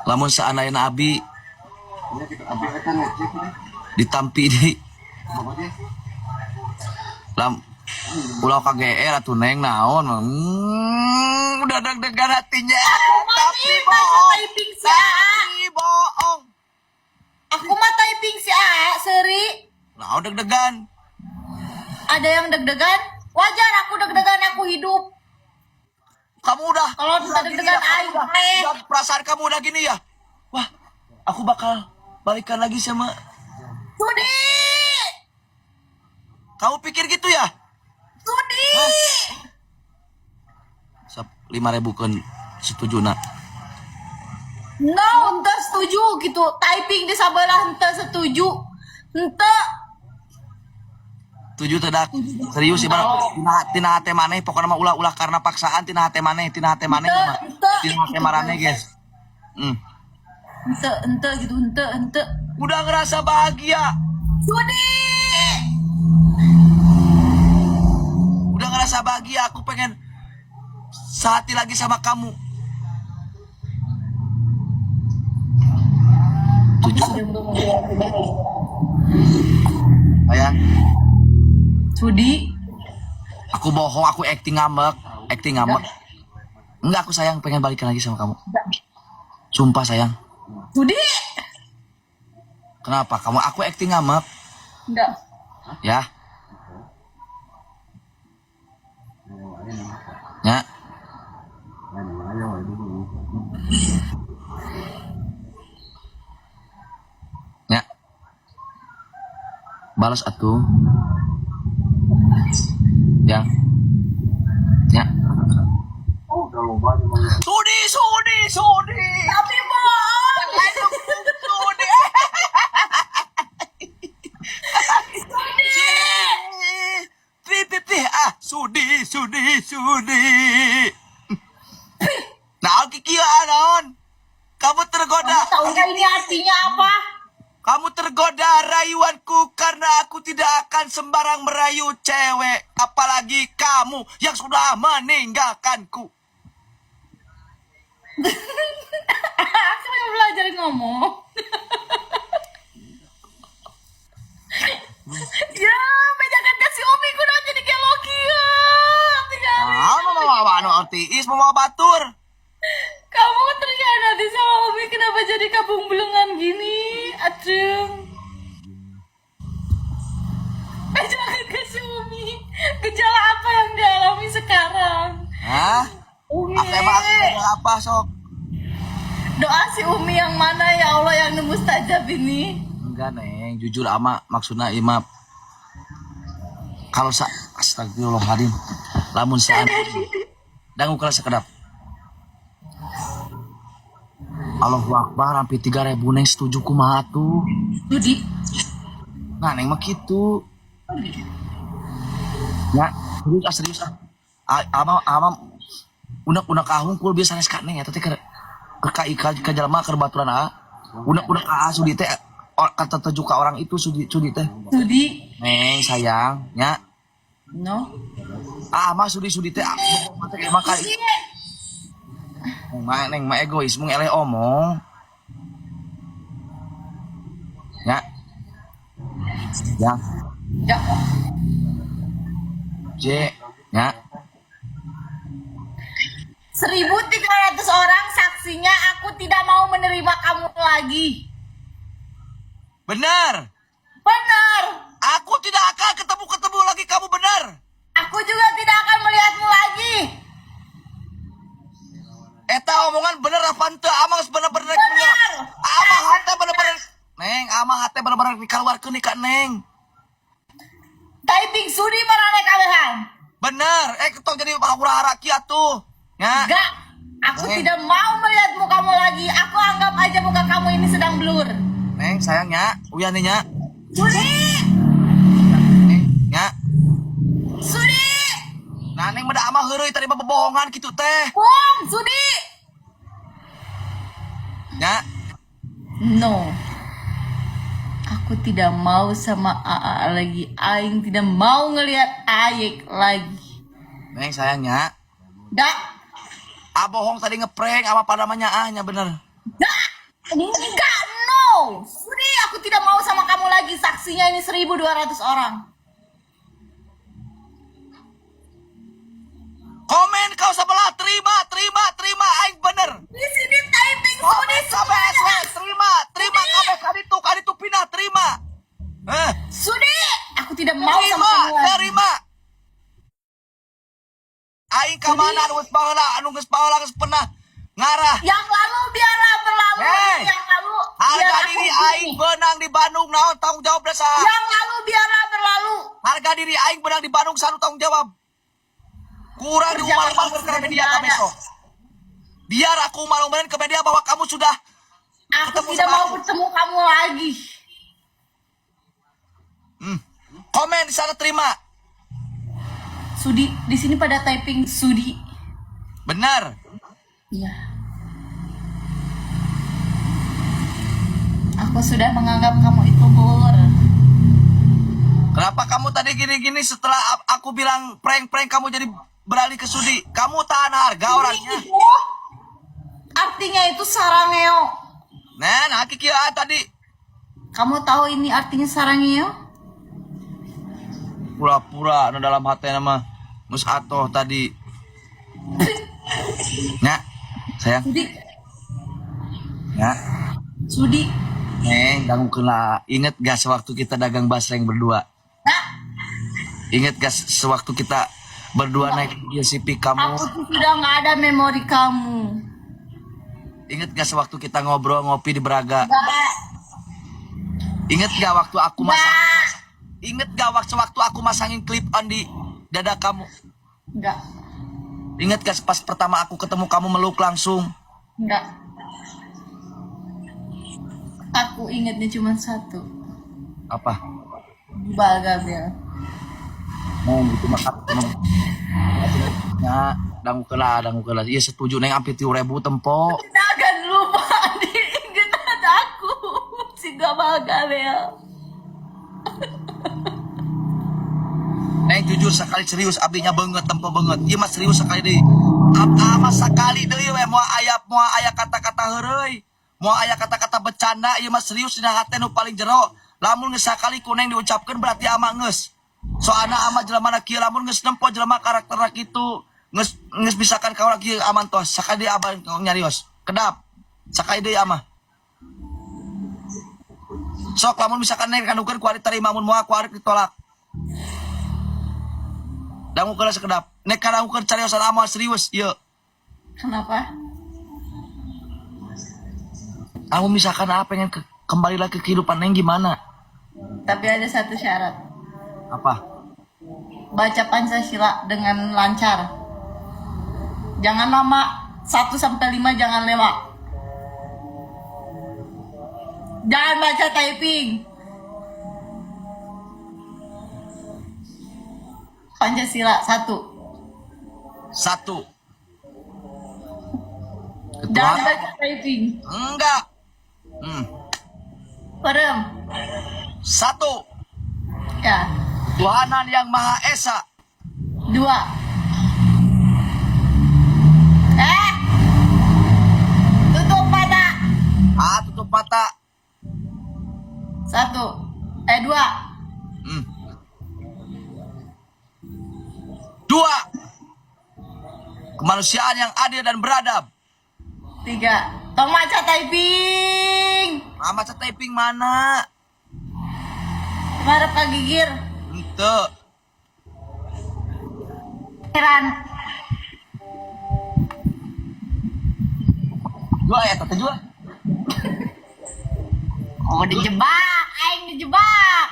Lamun seandainya Abi ditampi di lam ulah KGR atuh neng naon, udah deg-degan hatinya. Aku mah Tapi nih baca bohong. Typing si AA. Tapi bohong. Aku mah typing si AA, seri. Nah, deg-degan. Ada yang deg-degan? Wajar aku deg-degan, aku hidup. Kamu udah Kalau udah kita gini deg-degan ya, kamu aing udah, eh. udah perasaan kamu udah gini ya. Wah, aku bakal balikan lagi sama Sudi! kamu, pikir gitu ya? Sudi! Hah? Sap 5.000 kan setuju nak. No, ente setuju gitu. Typing di sebelah ente setuju. Ente Setuju tidak? Serius sih bang. Tina tina hate maneh pokoknya mah ulah-ulah karena paksaan, tina hate maneh, tina hate maneh ente mah. ente Tina hate marane, guys. Ente ente gitu, ente ente. Udah ngerasa bahagia. Sudi! Udah ngerasa bahagia, aku pengen sehati lagi sama kamu. Tujuh. Sayang, Sudi. Aku bohong, aku acting ngambek, acting ngambek. Enggak, aku sayang pengen balikan lagi sama kamu. Sumpah sayang. Sudi. Kenapa kamu? Aku acting ngambek, Enggak. Ya. Ya. Ya. Balas atuh. Ya. Ya. Sudi, sudi, sudi. Tapi bohong. Sudi. Sudi. Ti, ti, ti, ah, sudi, sudi, sudi. Nah, kiki naon? Kamu tergoda. Kamu tahu nggak ini artinya apa? Kamu tergoda rayuanku karena aku tidak akan sembarang merayu cewek, apalagi kamu yang sudah meninggalkanku. Aku mau belajar ngomong. Ya, bejakan kasih Umi kudu jadi geloki ya. Tinggal. Ah, mau mau anu artiis mau batur. Kamu nanti sama Umi kenapa jadi kabung belengan gini? Acung. Jangan kasih Umi. Gejala apa yang dialami sekarang? Hah? Umi. Apa emang aku ngomong apa sok? Doa si Umi yang mana ya Allah yang nemu mustajab ini? Enggak neng, jujur ama maksudnya ima kalau sa astagfirullahaladzim lamun saat dangu kelas sekedap. Allahu Akbar, hampir 3.000 neng setuju kumaha tuh. Dudi. Nah neng mah gitu. Ya, serius ah, serius ah. Ama ama unek-unek kahungkul biasa sanes ka neng eta teh keur keur ka ka, ka jelema keur baturan ah. Unek-unek ka sudi teh kata tertuju ka orang itu sudi sudi teh. Sudi. Neng sayang, nya. No. Ah, mah sudi sudi teh ah, bohong teh emang kali. Neng mah neng mah egois mung eleh omong. Ya. Ya. Ya. C. Ya. 1.300 orang saksinya aku tidak mau menerima kamu lagi. Benar. Benar. Aku tidak akan ketemu-ketemu lagi kamu, benar. Aku juga tidak akan melihatmu lagi. Eta omongan bener apa ente? Amang bener-bener Benar. Ama hate bener-bener. Neng, ama hate bener-bener dikeluarkeun nih ka Neng. Typing sudi marane kabehan. Bener. Eh, ketong jadi hura-hara kieu atuh. Ya. Enggak. Aku Neng. tidak mau melihat mukamu lagi. Aku anggap aja muka kamu ini sedang blur. Neng, sayang nya. Uyan nih nya. Sudi. Neng, nya. Sudi. Nah, Neng meda ama heureuy tadi mah bebohongan kitu teh. Bom, Sudi. Nya. No. Aku tidak mau sama AA lagi. Aing tidak mau ngelihat Ayek lagi. Neng sayang nya. Enggak. Ah bohong tadi ngeprank apa pada namanya ah nya bener. Enggak. Enggak, no. Sudi, aku tidak mau sama kamu lagi. Saksinya ini 1.200 orang. Komen kau sebelah, terima, terima, terima, aing bener. Di sini typing Sudi Komen sampai semuanya. SW, terima, terima, kabeh kaditu, kaditu pindah, terima. Eh, Sudi, aku tidak mau sama terima, kamu lagi. terima. Aing ka mana anu geus baheula, anu geus baheula geus pernah ngarah. Yang lalu biarlah berlalu. Hey. Yang lalu biar Harga aku diri gini. aing benang di Bandung naon tanggung jawab saha? Yang lalu biarlah berlalu. Harga diri aing benang di Bandung sanu tanggung jawab. Kurang di Kerja umar-umar kamu ke sudah media tidak ka ada. besok. Biar aku malu-maluin ke media bahwa kamu sudah Aku ketemu tidak sama mau aku. bertemu kamu lagi. Hmm. Komen di sana terima. Sudi, di sini pada typing Sudi. Benar. Iya. Aku sudah menganggap kamu itu bur. Kenapa kamu tadi gini-gini setelah aku bilang prank-prank kamu jadi beralih ke Sudi? Kamu tahan harga orangnya. Itu artinya itu sarangeo. Nah, nah kieu ah, tadi Kamu tahu ini artinya sarangeo? pura-pura nu dalam hati nama Mus atoh tadi. Nya, sayang. Sudi, Nya. Sudi. Neng, dangukeun lah. Ingat gak sewaktu kita dagang basreng berdua? Nah, Ingat gak sewaktu kita berdua naik GCP kamu? aku tuh sudah nggak ada memori kamu. Ingat gak sewaktu kita ngobrol ngopi di Braga? Nggak, Ingat gak waktu aku masang? nggak, Ingat gak waktu waktu aku masangin clip on di dada kamu? nggak, Ingat gak pas pertama aku ketemu kamu meluk langsung? nggak. Aku ingatnya cuma satu. Apa? Bal Gabel. Neng gitu mah Ya, dangukeun lah, dangukeun lah. Iya setuju neng hampir 3.000 tempo. Tidak akan lupa diingatan aku. Si Gabal Gabel. Neng jujur sekali serius abdinya banget tempo banget. Iya mah serius sekali deh. Ama sekali deui we moal aya moal aya kata-kata heureuy. Moal aya kata-kata bercanda ieu mah serius dina hate nu paling jero. Lamun geus sakali ku neng diucapkeun berarti ama geus. Soalna ama jelema na kieu lamun geus nempo jelema karakterna kitu geus geus misalkan ka urang kieu aman tos sakali deui abah nyarios. Kedap. Sakali deui ama. Sok lamun misalkan neng kandukeun ku ari terima mun moal ku ari ditolak. Dangukeun sekedap. Nek kadangukeun cariosan ama serius ieu. Kenapa? Kamu misalkan ah pengen kembali lagi ke kehidupan neng gimana? Tapi ada satu syarat. Apa? Baca Pancasila dengan lancar. Jangan lama, 1 sampai 5 jangan lewat. Jangan baca typing. Pancasila 1. 1. Ketua? Jangan baca typing. Enggak. Perem. 1. Ya. Tuhanan yang Maha Esa. 2. Tutup mata. Ah, tutup mata. 1. 2. 2. Kemanusiaan yang adil dan beradab. 3. Tong maca typing. Ah, maca typing mana? Marah Pak Gigir. Ente. Heran. 2 ya, tante 2. Oh, dijebak, aing dijebak.